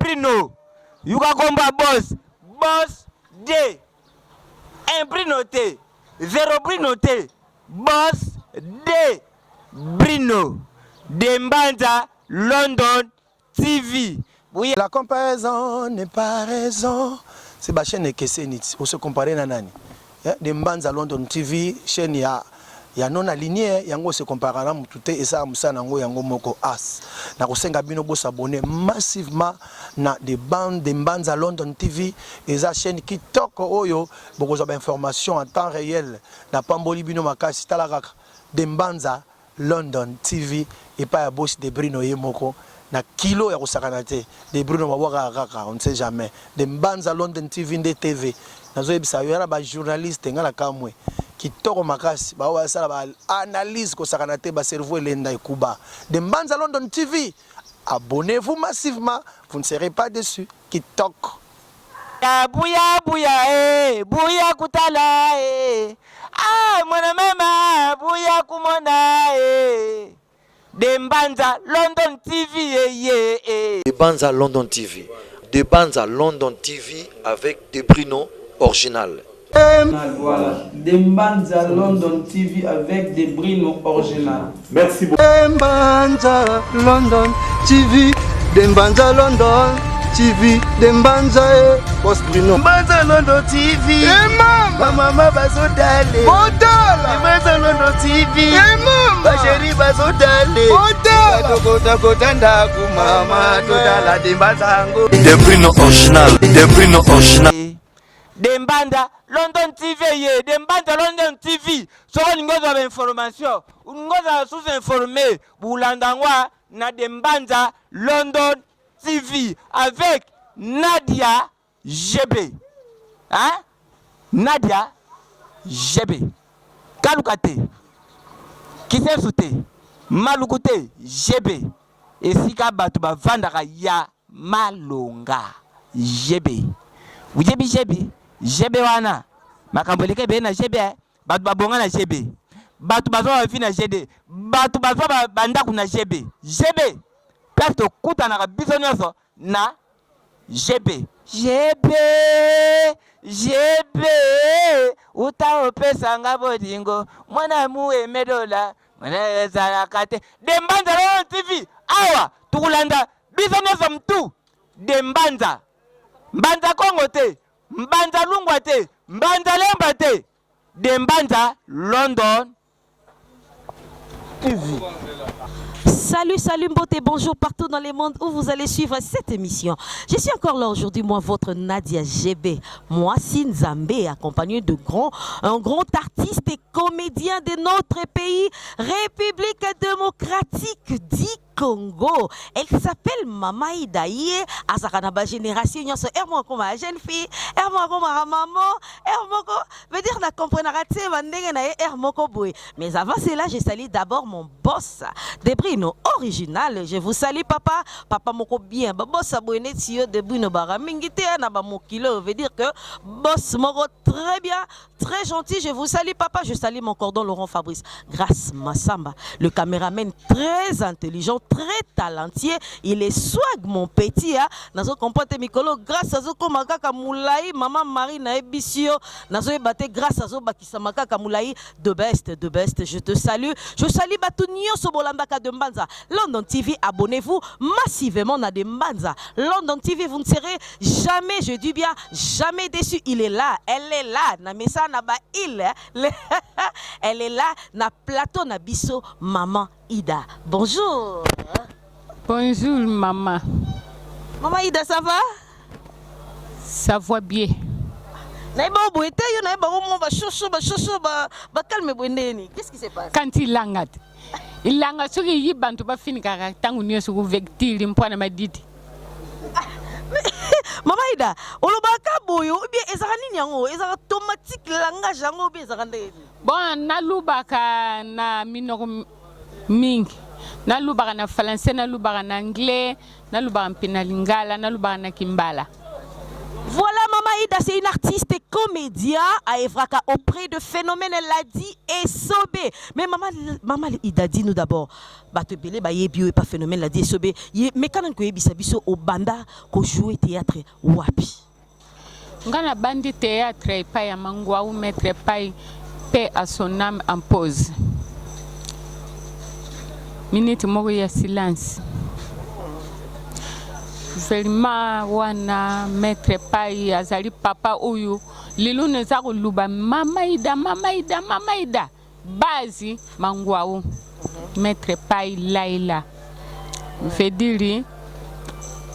Brino yuka kombo ya boss boss de un Brino te zero Brino te boss de Brino de Mbanza London TV Buya. La comparaison n'est pas raison. C'est ba chaîne ekeseni ti. O se comparer na nani? Eh, de Mbanza London TV, chaîne ya ya non aligné yango se compara na mutu te esala mosala na yango yango moko as nakosenga bino bo s'abonner massivement na de bande de Mbanza London TV eza chaîne kitoko oyo bokozwa ba information en temps réel napamboli bino makasi tala kaka de Mbanza London TV epai ya boss de Bruno ye moko na kilo ya kosakana te de Bruno babwakaka kaka on ne sait jamais de Mbanza London TV nde TV nazo yebisa yo ya na ba journaliste nga na kamwe kitoko makasi ba oyo basala ba analyse kosakana te ba cerveau elenda ekuba de Mbanza London TV abonnez-vous massivement vous ne serez pas deçu kitoko. Ya buya buya eh buya kutala eh ah mwana mama buya kumona eh de Mbanza London TV eh ye eh. De Banza London TV De Banza London TV avec De Bruno original. Voilà, de Mbanza London TV avec De Bruno original. Merci beaucoup. De Mbanza London TV, De Mbanza London TV, De Mbanza eh, Boss Bruno. Mbanza London TV. Eh mama, ba mama bazotale. Botala. De Mbanza London TV. Eh mama, ba chéri bazotale. Botala. Tokota ndaku mama totala De Mbanza yango. De Bruno original, De Bruno original. De Mbanda London TV ye De Mbanda London TV soki olingi ozwa ba information olingi ozala sous informe bolanda yango na De Mbanza London TV avec Nadia GB hein? Nadia GB kaluka te kisensu te maluku te GB esika bato bavandaka ya Malonga GB oyebi GB? GB wana makambo eleka ebele na GB eh. Bato babonga na GB, bato bazwa ba vie na GD, bato bazwa ba ndako na GB. GB place tokutanaka biso nyonso na GB. GB GB uta opesa nga bolingo mwana mu emedola mwana ezalaka te de Mbanza Lolo TV awa tukulanda biso nyonso mtu de Mbanza Mbanza Kongo te Mbanza Lungwa te Mbanza Lemba te de Mbanza London TV. Salut, salut Mbote, bonjour partout dans le monde où vous allez suivre cette émission. Je suis encore là aujourd'hui, moi, votre Nadia GB, moi, Nzambe, accompagné de grands, un grand artiste et comédien de notre pays, République démocratique du Congo. Elle s'appelle Mama Ida. Ye, azaka na ba génération nyonso, er moko ma jeune fille, er moko ma maman, er moko, veut dire na comprenaka te ba ndenge na ye er moko boye. Mais avant cela, je salue d'abord mon boss, Debrino original. Je vous salue papa, papa moko bien. Ba boss aboye neti yo Debrino bara mingi te na ba mokilo, veut dire que boss moko très bien, très gentil. Je vous salue papa, je salue mon cordon Laurent Fabrice. Grâce Massamba, le caméraman très intelligent, très talentueux. Il est swag mon petit hein. Nazo comprendre mikolo grâce azo koma kaka mulai maman Marie na ebisio nazo ebate grâce azo bakisa makaka mulai de best de best. Je te salue. Je salue batu nyonso bolandaka de Mbanza. London TV, abonnez-vous massivement na de Mbanza. London TV, vous ne serez jamais, je dis bien, jamais déçu. Il est là, elle est là, na mesa na ba il. Elle est là na plateau na biso maman Ida. Bonjour. Bonjour maman. Maman Ida, ça va? Ça va bien. Nayeba boye te yo nayeba ngo mo bashosho bashosho bakalme boye ndeni. Qu'est-ce qui se passe? Kanti ilanga te. Ilanga soki yi bantu bafinikaka ntango nyonso kuvectili mpwana madidi. Mama Ida, olobaka boye ou bien ezalaka nini yango? Ezalaka automatique langage yango ou bien ezalaka ndenge nini? Bon, nalubaka na minoko mingi. Nalubaka na français, nalubaka na anglais, nalubaka mpe na lingala, nalubaka na kimbala. Voilà maman. Mama Ida, c'est une artiste et comédien à œuvraka auprès de Phénomène Ladi Esobe. Mais Mama, Mama Ida, dis-nous d'abord, bato ebele bayebi yo epa Phénomène Ladi Esobe, ye meka nani koyebisa biso obanda ko jouer théâtre wapi? Nga nabandi théâtre epai ya Mangwau maître epai paix à son âme en pause. Minute moko ya silence. Vraiment wana maître epai azali papa oyo lelo naza koluba mama Ida mama Ida mama Ida base Mangwau maître epai Laila veut dire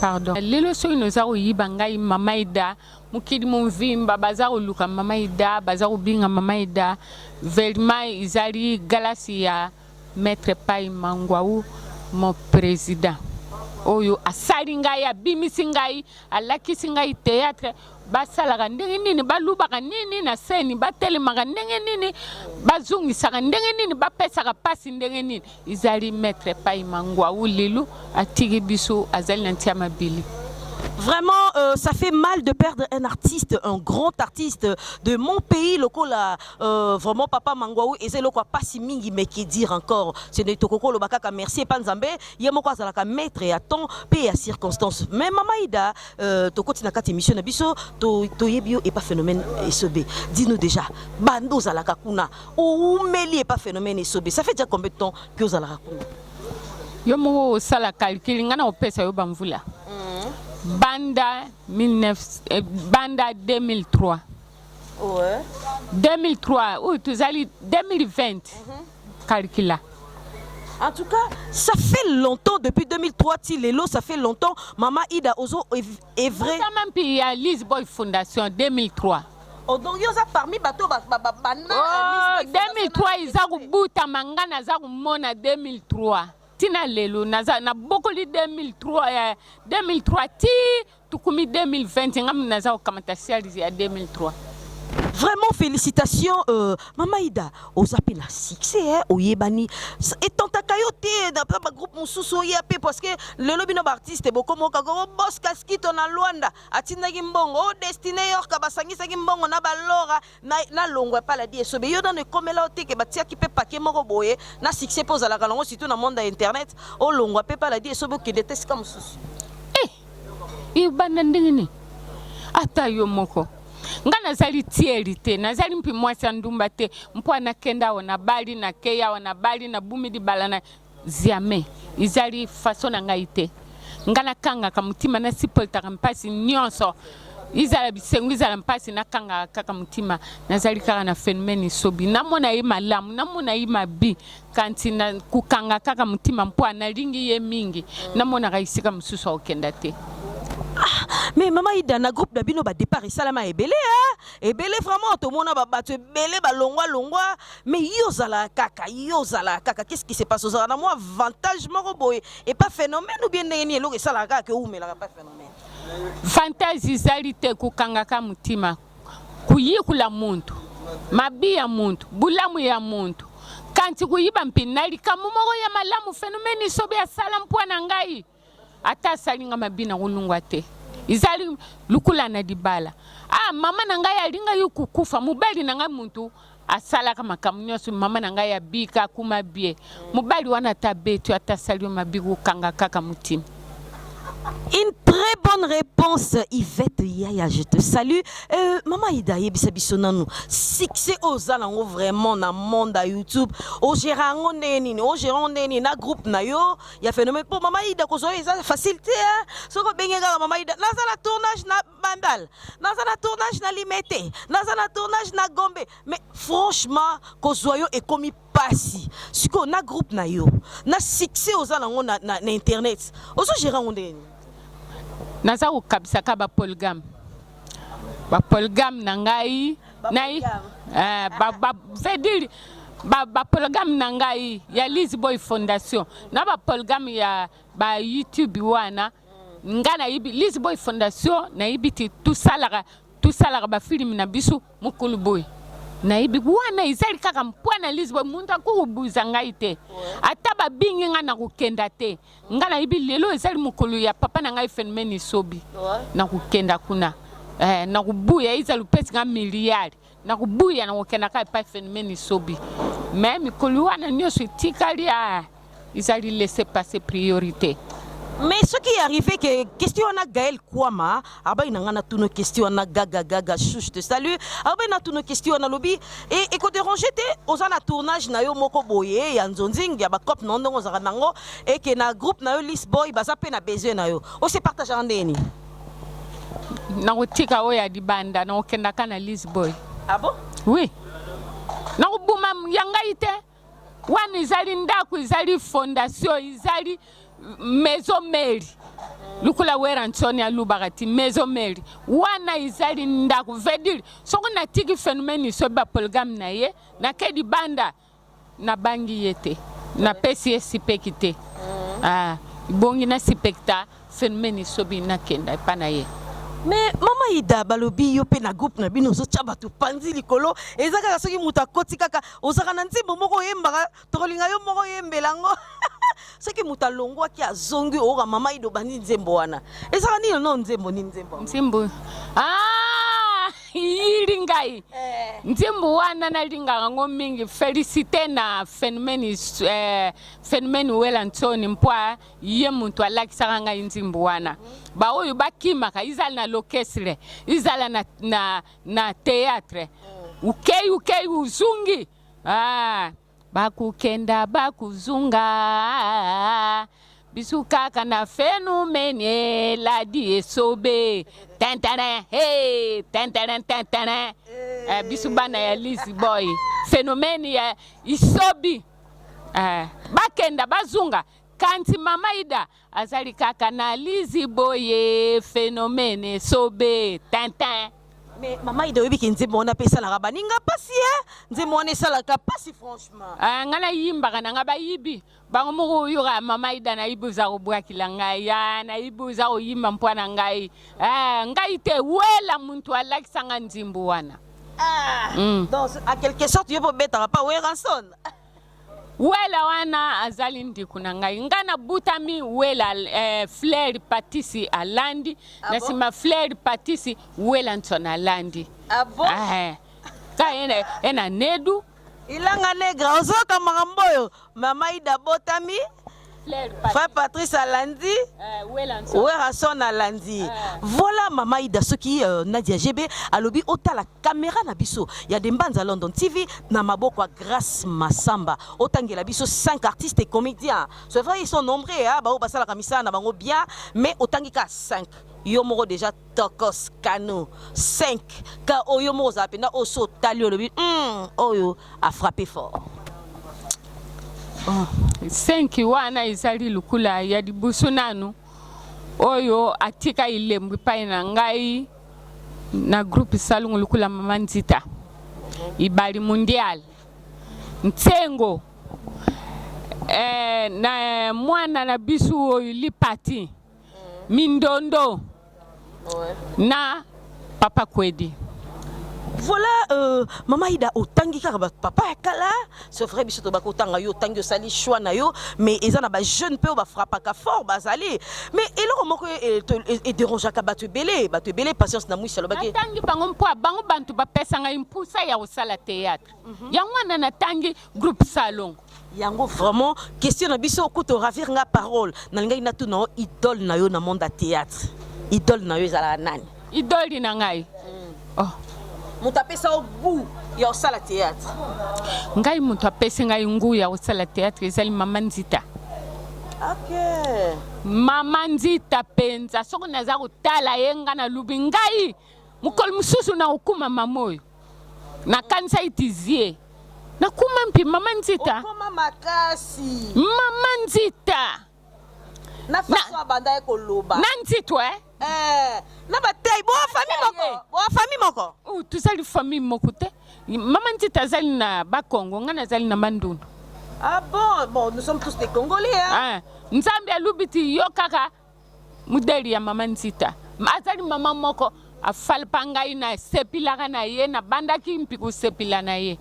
pardon lelo soki noza koyiba ngai mama Ida mokili movimba baza koluka mama Ida baza kobinga mama Ida vraiment ezali galasi ya maître Pai Mangwau mon président oyo asali ngai abimisi ngai alakisi ngai théâtre basalaka ndenge nini balubaka nini na seni batelemaka ndenge nini bazongisaka ndenge nini bapesaka pasi ndenge nini ezali maître Pai Mangwau lelo atiki biso azali na ntia mabili. Vraiment, ça fait mal de perdre un artiste, un grand artiste de mon pays, lokola, vraiment Papa Mangwaou, et c'est le quoi pas si mingi, mais qui dire encore, c'est de tokoko lo bakaka, merci epa Nzambe, ye moko azalaka maître et à temps, pe à circonstance. Mais Mama Ida, tokoti na kati émission na biso, to toyebi yo epa Phénomène Esobe. Dis-nous déjà, bando zalaka kuna, oumeli epa Phénomène Esobe. Ça fait déjà combien de temps que ozalaka kuna? Yo moko osala calcul, nga na kopesa yo bamvula. Banda 19, banda 2003. 2003, oyo tozali 2020. Calcula. En tout cas, ça fait longtemps, depuis 2003, ti lelo, ça fait longtemps. Mama Ida ozo œuvrer. Botama mpi ya Liz Boy Fondation 2003. Oh, donc yo oza parmi bato ba ba ba banda Oh, Liz Boy Fondation 2003 eza kobutama nga naza komona 2003 tina lelo naza nabokoli 2003 2003 ti tukumi 2020 nga naza kokamata sialise ya 2003. Vraiment félicitations Mama Ida, oza pe na succès hein, oyebani etantaka yo te na ba groupe mosusu oya pe parce que lelo bino ba artiste bokomoka ko boss Kaskito na Luanda atindaki mbongo o Destiny York basangisaki mbongo na ba Lora na, na longwa epa Ladi Esobe yo nano ekomela yo te ke batiaki pe paquet moko boye na succès pe ozalaka nango surtout na monde ya internet olongwa pe epa Ladi Esobe okende te esika mosusu. Eh ebanda ndenge nini ata yo moko nga nazali tieli te nazali mpi mwasi ya ndumba te mpo nakenda awa nabali nakei awa nabali nabumi libala na jamais ezali façon na ngai te nga nakangaka motima nasupportaka mpasi nyonso ezala bisengo ezala mpasi nakangaka kaka motima nazali kaka na phénomène Esobi namona ye malamu namona ye mabe kanti na kokanga kaka motima mpo nalingi ye mingi namonaka esika mosusu akokenda te. Ah, mais Mama Ida na groupe na bino ba départ esalama ebele hein? Ebele vraiment tomona ba bato ebele balongwa longwa mais yo ozala kaka yo ozala kaka qu'est-ce qui se passe ozala na mwa avantage moko boye et pas phénomène ou bien ndenge nini eloko esalaka kaka ke oumelaka pas phénomène? Fantasie ezali te kokangaka motima kuyikula muntu mabi ya muntu bulamu ya muntu kanti kuyiba mpi na likambo moko ya malamu phénomène Esobe asala mpwa na ngai ata asali nga mabi na kolungwa te ezali lukula na libala ah mama na ngai alingaki kokufa mobali na ngai muntu asalaka makambo nyonso mama na ngai abika akuma bie mobali wana ata abeti ata asali yo mabi kokanga kaka motima. Une très bonne réponse, Yvette Yaya, je te salue. Maman Ida, yebisa biso nanu, succès oza nango vraiment na monde à YouTube. Ogéra yango ndenge nini? Ogéra yango ndenge nini na groupe na yo ya phénomène. Po Maman Ida kozwa yo eza facilité hein. Soko obenge kaka Maman Ida, naza na tournage na Bandal, naza na tournage na Limete, naza na tournage na Gombe. Mais franchement, kozwa yo ekomi pasi. Sikoyo na groupe na yo, na succès oza nango na, na, na internet, ozo gérer yango ndenge nini? Naza kokabisaka ba polygame ba polygame na ngai na ba, ba, veut dire ba, ba polygame na ngai ya Liz Boy Fondation na ba polygame ya ba YouTube wana nga nayebi Liz Boy Fondation nayebi ti tosalaka tosalaka ba film na biso mokolo boye nayebi wana ezali kaka mpo na Liz Boy muntu akokobuza ngai te ata babingi ngai na kokenda te nga nayebi lelo ezali mokolo ya papa na ngai phénomène Esobi na kokenda kuna. Eh, nakobuya ezala opesi nga milliard nakobuya nakokenda kaka epai phénomène esobi mais mikolo wana nyonso etikali a ezali laisser passer priorité. Mais soki arrivé que question wana Gaël Kwama abai na nga na tuno question wana gaga gaga chouche te salut abai na tuno question wana lobi e eko déranger te oza na tournage na yo moko boye ya nzonzing ya ba cop na ndongo ozaka nango et que na groupe na yo Lisboy baza pe na besoin na yo o se partager ndenge nini? Nakotika oyo ya libanda nakokendaka na Lisboy. Ah bon? Oui. Nakobuma ya ngai te. Wana ezali ndako, ezali fondation, ezali maison mère. Lokola Werrason alobaka ti maison mère. Wana ezali ndako. Veut dire soki natiki phénomène soki ba polygame na ye, nake libanda nabangi ye te. Napesi ye sipeki te. Ah, bongi na sipekta phénomène sobi nakenda epa na ye. Mais mama Ida balobi yo pe na groupe na bino ozotia bato panzi likolo eza kaka soki moto akoti kaka ozalaka na nzembo moko oyembaka tokolinga yo moko oyembela yango soki moto alongwaki azongi oyoka mama Ida obandi nzembo wana ezalaka nini no nzembo nini nzembo yango? Nzembo ah yili ngai nzembo wana nalingaka yango mingi félicité na phénomène eh, phénomène wela ntsoni mpo Ye muntu alakisaka ngai nzimbu wana. Baoyo bakimaka, izala na l'orchestre, izala na, na, na theatre. Ukei, ukei, uzungi. Ah, bakukenda, bakuzunga. Bisu kaka na phénomène, ladi esobe. Tintara, hey, tintara, tintara. Eh, bisu bana ya Lizzy Boy. Phénomène ya isobi. Eh, bakenda bazunga kanti mama Ida azali kaka na lizi boye phénomène sobe tintin. Mais mama Ida oyebi ke nzembo wana mpe esalaka baninga mpasi e nzembo wana esalaka mpasi franchement. Ah, ngai nayimbaka na ngai bayibi bango moko oyoka mama Ida nayibi oza kobwakila ngai ah, nayibi oza koyimba mpo na ngai ah, ngai te wela muntu alakisa ngai nzimbu wana. Ah, donc à quelque sorte yo mpe obetaka pa Werrason. Wela wana azali ndiku na ngai ngai nabutami wela eh, Fleur Patisi alandi ah na nsima bon? Fleur Patisi wela nsona alandi ah bon? eh, ka ena, ena nedu ilanga negra ozoyoka makambo oyo mama Ida botami Frère Patrice alandi eh, Werrason alandi eh. Voilà mama Ida soki euh, Nadia GB alobi otala caméra na biso ya Dembanza London TV na maboko ya Grace Massamba otangela biso 5 artistes et comédiens c'est vrai ils sont nombreux hein bao basalaka misala na bango bien mais otangi ka 5 yo moko déjà tokos kano 5 ka oyo moko ozala mpenza oyo so otali olobi mm, oyo a frappé fort. Oh, 5 wana ezali lukula ya liboso nanu oyo atika elembo epai na ngai na groupe salongo lukula mama nzita ibali mondial ntsengo eh, na mwana na biso oyo lipati Mindondo na papa Kwedi. Voilà euh, mama Ida otangi kaka ba papa ya kala c'est vrai biso tobaki otanga yo otangi osali choix na yo mais eza na ba jeune mpe oyo bafrappaka fort bazali mais eloko moko ederangeaka bato ebele bato ebele patience na mwisi alobaki natangi bango mpo bango bantu bapesa ngai mpusa ya kosala théâtre yango wana natangi groupe salongo Yango vraiment question na biso kutu ravir nga parole nalingaki natuna yo idole na yo na monde ya theatre idole na yo ezalaka nani? Idole na ngai oh. Moto apesa yo gout ya kosala theatre? Ngai moto apesi ngai ngu ya kosala theatre ezali mama Nzita. Okay. Mama Nzita penza soki naza kotala ye ngai nalubi ngai mokolo mosusu nakokuma mama oyo. Nakanisa ete zie nakuma mpe mama Nzita. Okoma makasi. Mama Nzita. Na façon abanda ye koloba. Na Nzito eh? Eh, na batei boa famille moko. Boa famille moko. Oh, tozali famille moko te. Mama Nzita azali na Bakongo, ngai nazali na Bandundu. Ah bon, bon, nous sommes tous des Congolais hein. Ah, Nzambe alubi ti yo kaka Modèle ya mama Nzita azali mama moko afalpa ngai na sepilaka na ye na bandaki mpi kosepila na ye.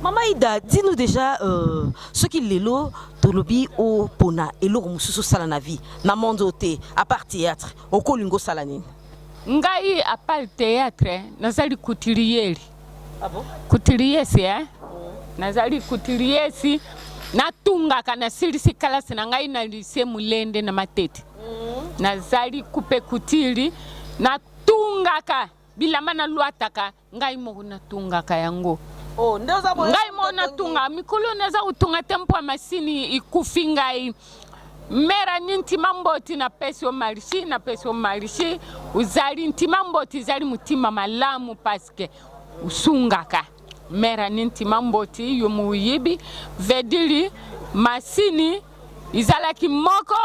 Mama Ida, dis-nous déjà euh, soki lelo tolobi opona eloko mosusu osala na vie na monde oyo te à part théâtre okolinga osala nini? Ngai à part theatre nazali couturier. Ah bon? Couturier eh? Nazali couturier natungaka nasilisi kalasi na ngai na lycée Mulende na Matete. Nazali coupe couture natungaka bilamba nalwataka ngai moko natungaka yango. Oh, nde oza boye ngai moko natunga mikolo naza kotunga te mpo ya masini ikufi ngai mera ni ntima mboti napesi yo marshi napesi yo marshi ozali ntima mboti ezali motima malamu paske osungaka mera ni ntima mboti yo moyibi vediri masini ezalaki moko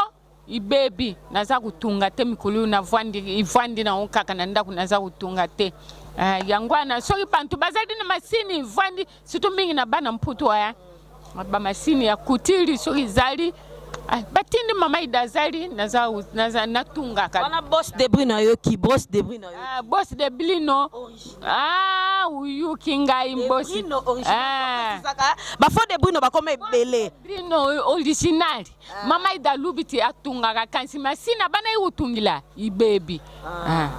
ibebi naza kotunga te mikolo oyo navandi ivandi nango kaka na ndako naza kotunga te. Uh, yango wana soki bantu bazali na masini ivandi surtout mingi na bana mputu aya bamasini ya kutili soki ezali ah, batindi mama ida azali naza, naza natungaka wana boss de brino ayoki boss de brino ayoki ah, boss de blino ah, uyuki ngai boss ah. bafo de brino bakoma ebele brino original ah. Mama Ida Lubiti atungaka kasi masina bana ye kotungila ibebi. Ah. Ah.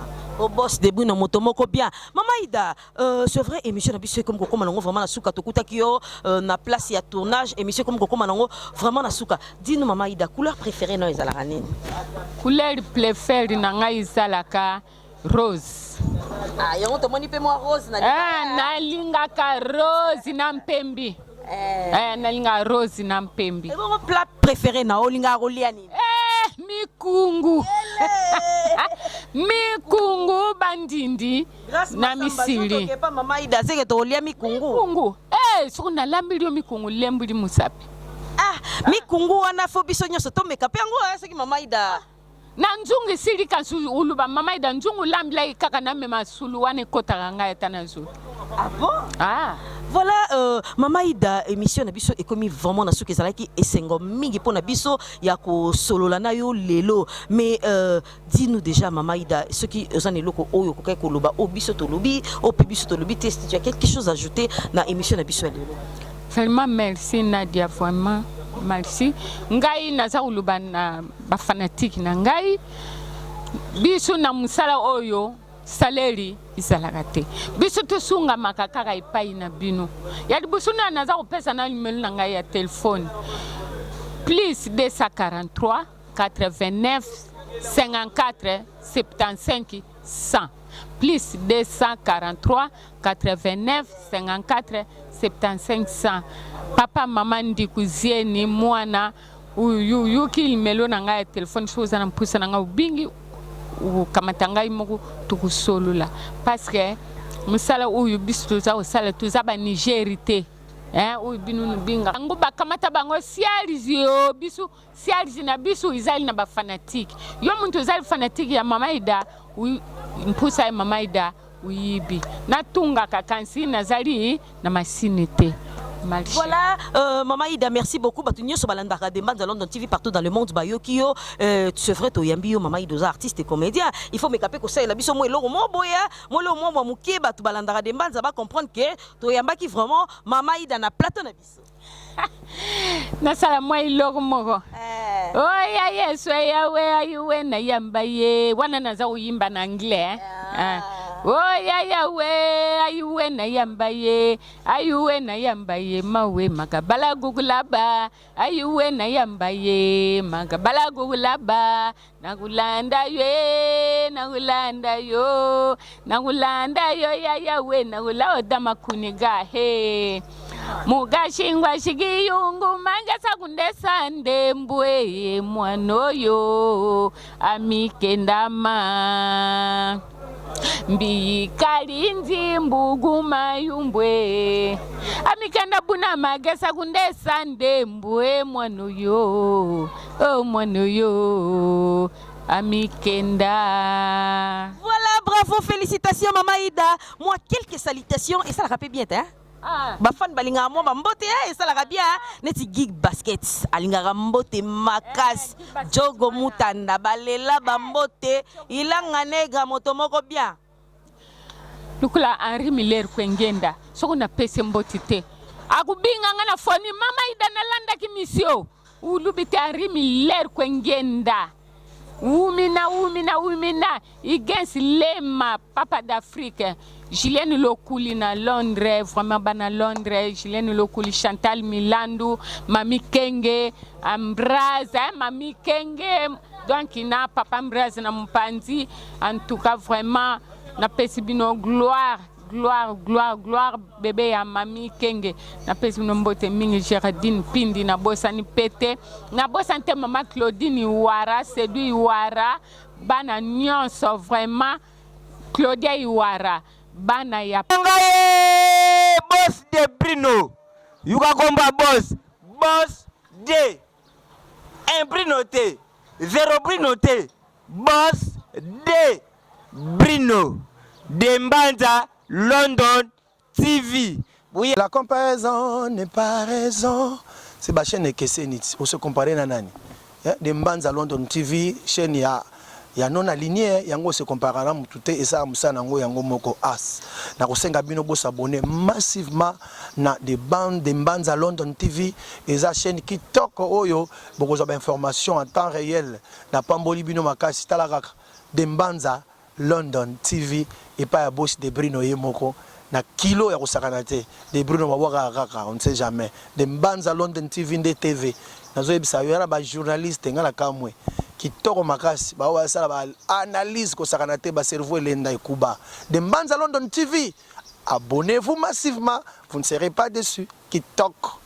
Au boss de Bruno moto moko bien. Mama Ida, euh, c'est vrai émission na biso comme kokoma nango vraiment na suka tokutaki yo euh, na place ya tournage émission comme kokoma nango vraiment na suka. Dis-nous Mama Ida, couleur préférée na ezalaka nini? Couleur préférée na ngai ezalaka rose. Ah, yango tomoni mpe mwa rose na eh, nalingaka rose na mpembi. Eh. Eh, nalingaka rose na mpembi. Ebongo plat préféré na olingaka kolia nini? Eh, mikungu. Mikungu bandindi na misili. Mama Ida seke tokolia mikungu. Mikungu. Eh, soki nalambeli yo mikungu lembuli musapi. Ah, mikungu wana fo biso nyonso tomeka mpe yango eh, soki mama Ida. Ah. Na nzungu esili kasi uluba mama Ida nzungu olambelaki kaka namema sulu wana ekotaka ngai ata na zulu. Ah bon? Ah. Voilà euh, Mama Ida émission na biso ekomi vraiment na suki ezalaki esengo mingi mpo na biso ya kosolola na yo lelo mais euh, dis-nous déjà Mama Ida soki oza na eloko oyo okokaki koloba oyo biso tolobi oyo mpe biso tolobi te si tu as quelque chose à ajouter na émission na biso ya lelo. Vraiment merci Nadia vraiment merci ngai naza koloba na ba fanatique na ngai biso na mosala oyo saleri ezalaka te biso tosungamaka kaka epai na bino ya liboso na naza kopesa na numero na ngai ya telefone plus 243 89 54 75 100 plus 243 89 54 75 100 papa mama ndiku zieni mwana Oyoki numero na ngai ya telefone soki oza na mposa na ngai obingi okamata ngai moko tokosolola parce que mosala oyo biso toza kosala toza ba Niger te eh, oyo bino nobinga yango bakamata bango sialisi yo biso sialisi na biso ezali na bafanatike yo moto ozali fanatike ya mama Ida mposa ya mama Ida Oyibi. Natungaka kasi nazali na masini te. Malche. Voilà, euh, Maman Ida, merci beaucoup. Batu nyoso balandaka de Mbanza London TV partout dans le monde bayoki yo. Euh, c'est vrai toyambi yo Maman Ida oza artiste et comédien. Il faut mekape kosalela biso mo eloko mo boya, mo eloko mo mwa muke batu balandaka de Mbanza ba comprendre que toyambaki vraiment Maman Ida na plateau na biso. Nasala mwa eloko moko. Eh. Oya Yesu yawe ayuwe na yamba ye. Wana naza koyimba na anglais. Eh? Ah. Oya yawe ayuwe na yamba ye. Ayuwe na yamba ye mawe makabala gukulaba. Ayuwe na yamba ye makabala gukulaba. Nakulanda yo eh, nakulanda yo, nakulanda yo yaya we, nakulaoda makuni gahe mugashingwa shikiyungu manja sakundesa ndembwe mwana oyo amikendama mbiyikalinzi mbugu mayumbwe amikenda buna magesa kundesa ndembwe mwana oyo Oh mwana oyo amikenda. Voilà, bravo, félicitations Maman Ida. Moi, quelques salutations et ça la rappelle bien, hein? Ah. Bafan balingaka mwa bambote eh, esalaka bien hein? Neti gig basket alingaka mbote makasi Eh, jogo mutanda balela bambote ilanga negra moto moko bien Lokola Henri Miller Kwengenda soki napesi mboti te akobinga nga na foni mama Ida nalandaki misio ulubi te Henri Miller Kwengenda. Wumina wumina wumina Higgins Lema papa d'Afrique Julienne Lokuli na Londres vraiment bana Londres Julienne Lokuli Chantal Milandu Mami Kenge Ambraz hein, Mami Kenge donc na papa Ambraz na mopanzi en tout cas vraiment napesi bino gloire gloire gloire gloire bebe ya mami kenge napesi bino mbote mingi gerardine pindi nabosani pe te nabosani te mama claudine iwara sedu iwara bana nyonso vraiment claudia iwara bana ya Ngai boss de Brino yuka kombo ya boss boss de un Brino te zero Brino te boss de Brino de Mbanza London TV Buya. La comparaison n'est pas raison. C'est ba chaîne ekeseni ti. O se comparer na nani? Eh, de Mbanza London TV, chaîne ya ya non aligné yango se compara na mutu te esala mosala na yango yango moko as nakosenga bino bo s'abonner massivement na de bande de Mbanza London TV eza chaîne kitoko oyo bokozwa ba information en temps réel napamboli bino makasi tala kaka de Mbanza London TV epai ya boss de Bruno ye moko na kilo ya kosakana te de Bruno babwakaka kaka on ne sait jamais de Mbanza London TV nde TV nazoyebisa yo yana ba journaliste nga na kamwe kitoko makasi bao basala ba analyse kosakana te ba cerveau elenda ekuba de Mbanza London TV abonnez-vous massivement vous ne serez pas déçus kitoko.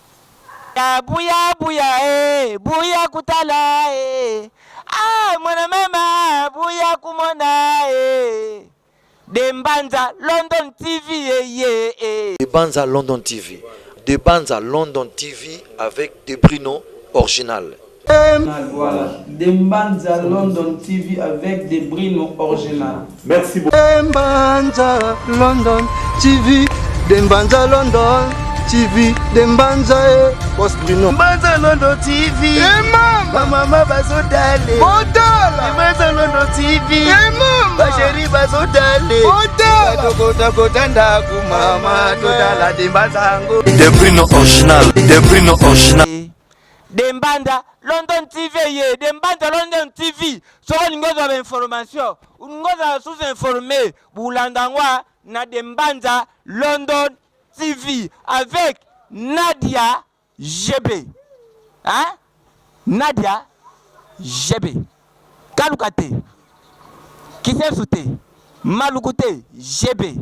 Ya buya buya eh, buya kutala eh. Ah mwana mama buya kumona eh. De Mbanza London TV eh, ye eh. De Banza London TV. De Banza London TV avec De Bruno original. Voilà, De Mbanza London TV avec De Bruno original. Merci beaucoup. De Mbanza London TV, De Mbanza London TV, De Mbanza eh, Boss Bruno. Mbanza London TV. Eh mama, ba mama bazotale. Botala. Mbanza London TV. Eh mama, ba chéri bazotale. Botala. Tokota kota ndaku mama totala de Mbanza ngo. De Bruno original, De Bruno original. De Mbanza London TV ye De Mbanza London TV soki olingi ozwa ba information olingi ozala sous informé bolanda yango na De Mbanza London TV avec Nadia GB hein? Nadia GB kaluka te kisensu te maluku te GB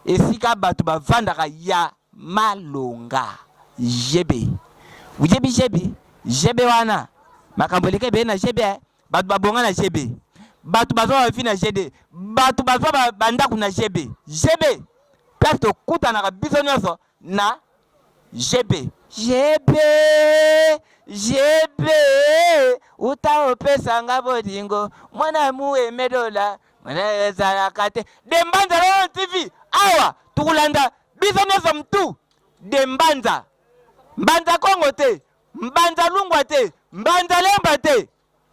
esika bato bavandaka ya Malonga JB oyebi JB? JB wana makambo eleka ebele na JB eh? Bato babonga na JB, bato bazwa ba vie na JD, bato bazwa ba ndako na JB. JB place tokutanaka biso nyonso na JB. JB JB uta opesa nga bolingo mwana mueme dola mwana ezalaka te de Mbanza Lolo TV awa tukulanda Biso nionso mtu de mbanza. Mbanza Kongo te, mbanza lungwa te, mbanza lemba te,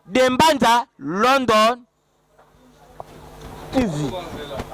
de mbanza London TV.